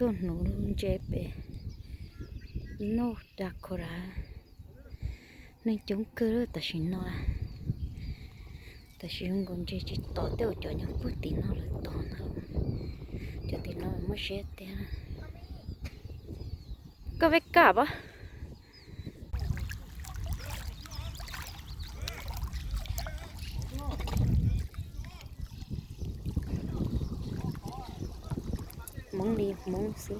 Tuaj hnuv ntses pem North Dakota, neeg coob kawg tam sim no. Tam sim zoo nkaus ntses tsis tom tej uas cov nyob puag tim no lawv tom ntag. Cov tim no muaj siab tiag. Koj peb kaj pab. Hmoob li Hmoob xwb.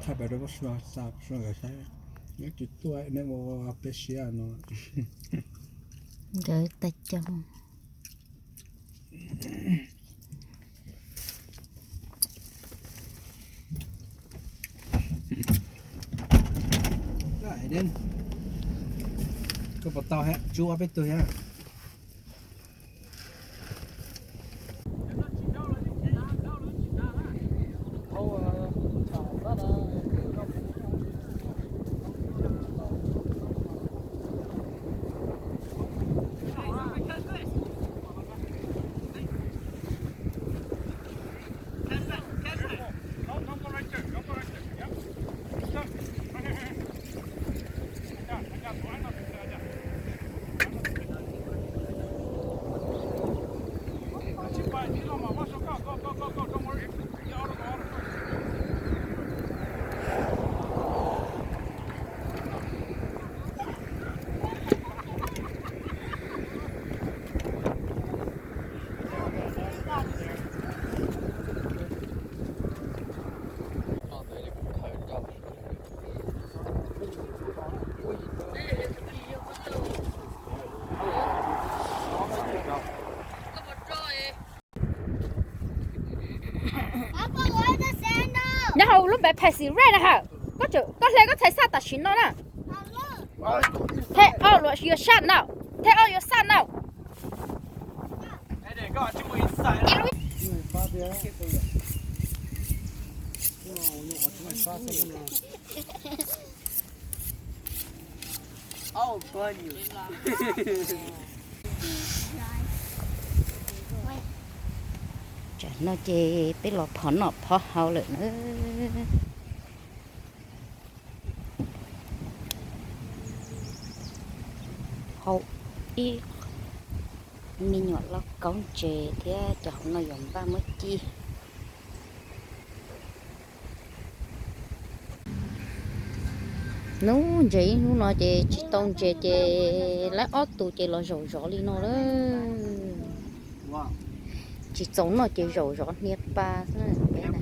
Thaj pem rau koj sua xa sua nkawd saib, neb tsis tuaj neb ua peb siab no. Nkawd tag cov. Koj puas tau hab, tsuab peb tug hab. Nyob hauv lub npe Pepsi Red na hawm. Koj hle koj txhais xaj tam sim no na. Thej ob yuav saj no. Thej ob yuav saj no. Tsam no ces peb los phov noj phov haus lawm na. Hau ib me nyuam lauj kaub ntses thiab cov hauv no yuav npaj muab ci. Hnub ntses ib hnub no ces tsis tau ntses ces lawv ob tug ces los zaum zov li no lawm. Tsis txaus noj ces zaum zov hnia pa xwb peb na.